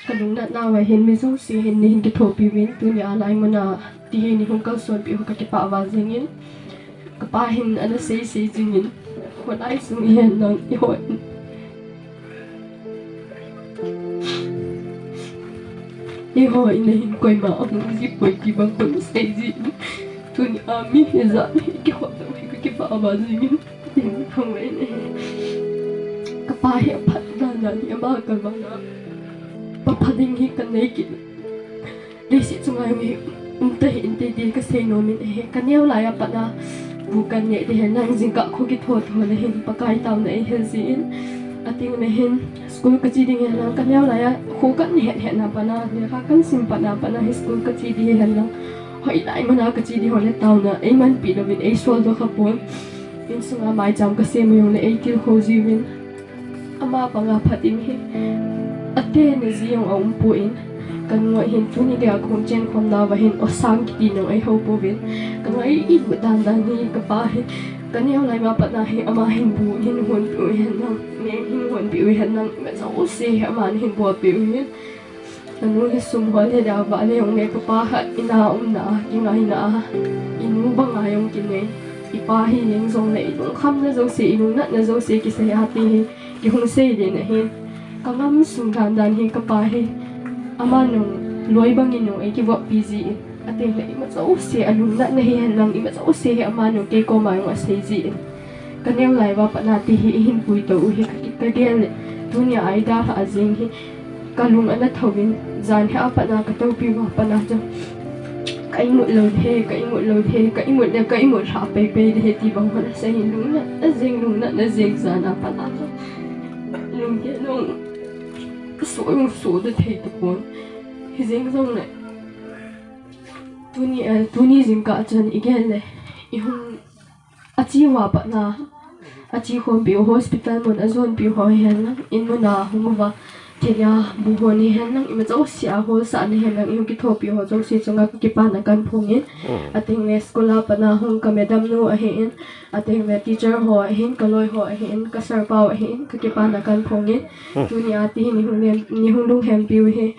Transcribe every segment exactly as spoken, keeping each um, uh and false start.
Kalungnatnau a hin mi jouse hin neihin kithopi uvin, tunia lai muna ti hi neihung kalsonpeh u kakipah val jingin. Kapa hin ana seisei jingin, kholai sung ihen lang ihon. Eiho in ahin koima ahung jipoi ti bang kon sei jin. Tunia mi hijat hi kihot lou hi kakipah val jingin. Tin thong le ne. Kapa hi aphat dan dan hi ama kalvana. Papha ding hi kanei kit. Leiset chunga hi umta hih inte ti kasei nomin ahi. Kaneo lai a pat a bu kaneh ding hen lang jingkah kho kitho tho le hin Pakai taona eihil jin. Ating le hin school kache ding hen lang kaneo lai a kho kahet het na pat a lekha kasim pat a pat a hi school kache ding hen lang hoilai muna kache ding ho le taona eimanpi louvin eisol doh kha pon. Insunga maicham kasem u jong le eitilkhou jiuvin. Ama panga phat in hi. Ate naji jong aumpon. Kanu a hin tuni geiya kahung chenkhomnau va hin osang kiti nung eihou pouvin. Kangai ilut dan dan hi kapa hi. Kaneo lai ma pat a hi ama hin bu hin honpeh u hen lang. Neh hin honpeh u hen lang. Ima jouse hi aman hin bolpeh u hin. Kanu hi sum hol hi dia vahle jong le kapa khat ina umna a, kingaina a. Inu banga jong kinei. Ipa hi jeng jong le ilungkhamna jouse, ilungnatna jouse kisei a ti hi. Kihung sei le na hi. Kangam sung dan dan hi kapa hi. Ama nung loi bangin nung eikivoppi jin. Ating le ima jouse alungnatna hihen lang ima jouse hi ama nung kei koma jong asei jin. Kaneo lai va pat a ti hi eihin puitou u hi ka, kagel le. Tunia eidalhah jing hi. Kalung ana thouvin, jan hi a pat a katoupiu va pat a chu. Ka imut lou ding, ka imut lou ding, ka imut le, ka imut lhah peipei ding ti bang hon asei hin lungnatna jeng, lungnatna jeng jan a pat a chu. Lunggel nung, kaso jong so ding thei tapon. Hijeng jong le. Tuni, eh, tuni jingkah chun igel le. Ihung Ache uva pat a, ache khompiu hospital mun ajonpiu ho hihen lang, in muna hung uva, thilha bu hon hihen lang, ima jouse a holsahna hihen lang, ihung kithopiu ho jouse chunga kakipana kahin phongin. Ating le school a pat a hung ka madam nu ahin, ating le teacher ho ahin, kaloi ho ahin, ka sir pau ahin, kakipana kahin phongin. Tunia ti hi neihung lem, neihung lunghempiu hi,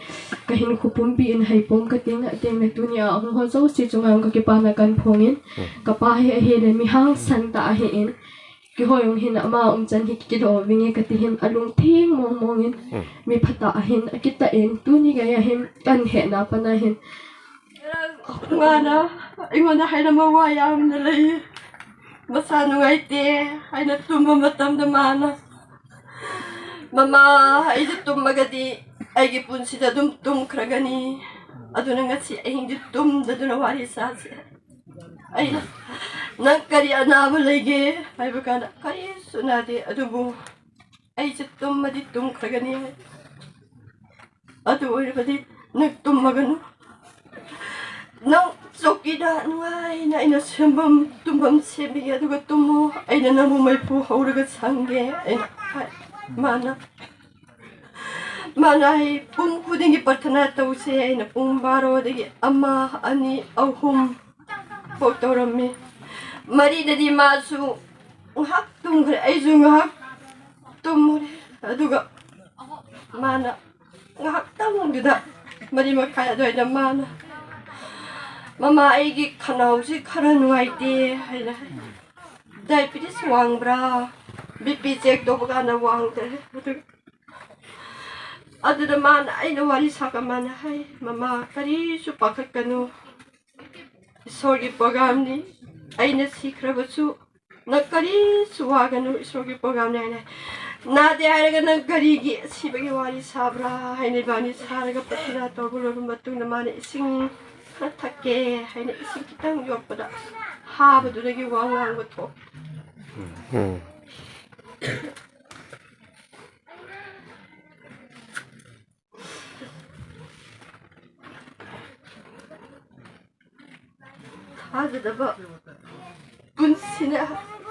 kahinkho pumpi in heipom kating, ating le tunia hung ho jouse chunga kakipana kahin phongin. Kapa hi ahile mi hangsan tah ahin. Keiho jong hin ama umchan hi kidoh vinge kati hin alungtheng mong mong in. Mi phatah ahin akitah in tuni geiya hin kahin hetna pat a hin. Ngana, aingona haina mawai am na lei. Masa nungaite, haina tum matam da mana. Mama, aija tum magadi, aigi punsi da dum tum khragani. Aduna ngasi ahinji tum da duna wari sasi. Aina, nang kari anava leige, haiba kana, karisu nade, adubu. Aija tum madi tum khragani. Adu oira badi, nang tum maganu. Nang chowkidar nungaina, aina sembam, tumbam semige, aduga tumo, aina namu maipu hauraga sange, aina, hai, mana. Mana hi pung khuding hi prarthana touse, aina pung baro dagi ama, ani, ahum, pou tourami. Mari dadi masu, ngahak tum khare, aiju ngahak tum khare, aduga, mana, ngahak tam dida, mari makhai aduaida mana. Mama aigi khanaosi khara nungaite, aina. Diabetes wangbra, B P check to baka na wang te, aduga. Aduda mana aina wari saka mana hai, mama karisu pakhat kanu. Isorgi program ni, aina sikhraba chu, nang karisu waganu isorgi program ni aina. Nade hairaga nang karigi sibagi wari sabra, aina bani saraga prarthana togu logu matungna mana ising khatake, aina ising kitang yokpada. Haba dudagi wang wang bato. Thajadaba punsina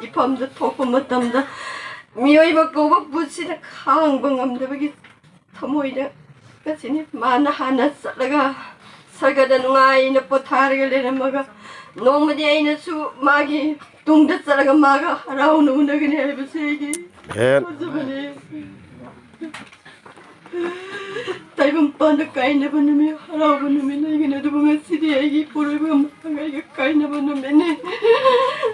ipamda thopa matamda, mioiba kouba punsina khangba ngamdabagi thamoida, kasini mana hana chatlaga, sargada nungaina potharaga leiramaga, nongmadi ainasu magi tungda chatlaga maga harauna unagani haiba seige. Amen. Thajabale. ꯇꯥꯏꯕꯪꯄꯥꯟꯗ ꯀꯥꯏꯅꯕ ꯅꯨꯃꯤꯠ, ꯍꯔꯥꯎꯕ ꯅꯨꯃꯤꯠ ꯂꯩꯒꯅꯤ, ꯑꯗꯨꯕꯨ ꯉꯁꯤꯗꯤ ꯑꯩꯒꯤ ꯏꯄꯨꯔꯣꯏꯕꯒ ꯃꯍꯥꯛꯀ ꯑꯩꯒ ꯀꯥꯏꯅꯕ ꯅꯨꯃꯤꯠꯅꯤ꯫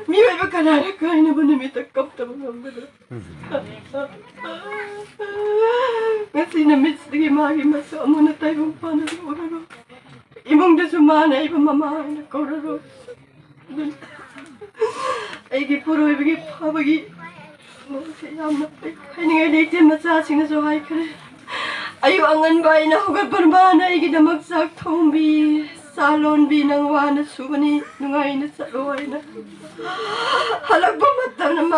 ꯃꯤꯑꯣꯏꯕ ꯀꯅꯥꯅ ꯀꯥꯏꯅꯕ ꯅꯨꯃꯤꯠꯇ ꯀꯞꯇꯕ ꯉꯝꯒꯗ꯭ꯔꯥ? ꯉꯁꯤ ꯅꯨꯃꯤꯠꯁꯤꯗꯒꯤ ꯃꯥꯒꯤ ꯃꯁꯛ ꯑꯃꯨꯛ ꯍꯟꯅ ꯇꯥꯏꯕꯪꯄꯥꯟꯗꯁꯨ ꯎꯔꯔꯣꯏ꯫ ꯏꯃꯨꯡꯗꯁꯨ ꯃꯥꯅ ꯑꯩꯕꯨ ꯃꯃꯥ ꯍꯥꯏꯅ ꯀꯧꯔꯔꯣꯏ꯫ ꯑꯗꯨꯅ ꯑꯩꯒꯤ ꯏꯄꯨꯔꯣꯏꯕꯒꯤ ꯐꯕꯒꯤ ꯃꯑꯣꯡꯁꯦ ꯌꯥꯝꯅ ꯐꯩ꯫ ꯍꯥꯏꯅꯤꯡꯉꯥꯏ ꯂꯩꯇꯦ, ꯃꯆꯥꯁꯤꯡꯅꯁꯨ ꯍꯥꯏꯈ꯭ꯔꯦ꯫ ꯑꯌꯨꯛ ꯑꯉꯟꯕ ꯑꯩꯅ ꯍꯧꯒꯠꯄꯗ ꯃꯥꯅ ꯑꯩꯒꯤꯗꯃꯛ ꯆꯥꯛ ꯊꯣꯡꯕꯤ, ꯆꯥ ꯂꯣꯟꯕꯤ, "ꯅꯪ ꯋꯥꯅ ꯁꯨꯕꯅꯤ, ꯅꯨꯡꯉꯥꯏꯅ ꯆꯠꯂꯣ" ꯍꯥꯏꯅ꯫ ꯍꯜꯂꯛꯄ ꯃꯇꯝꯗ ꯃꯥ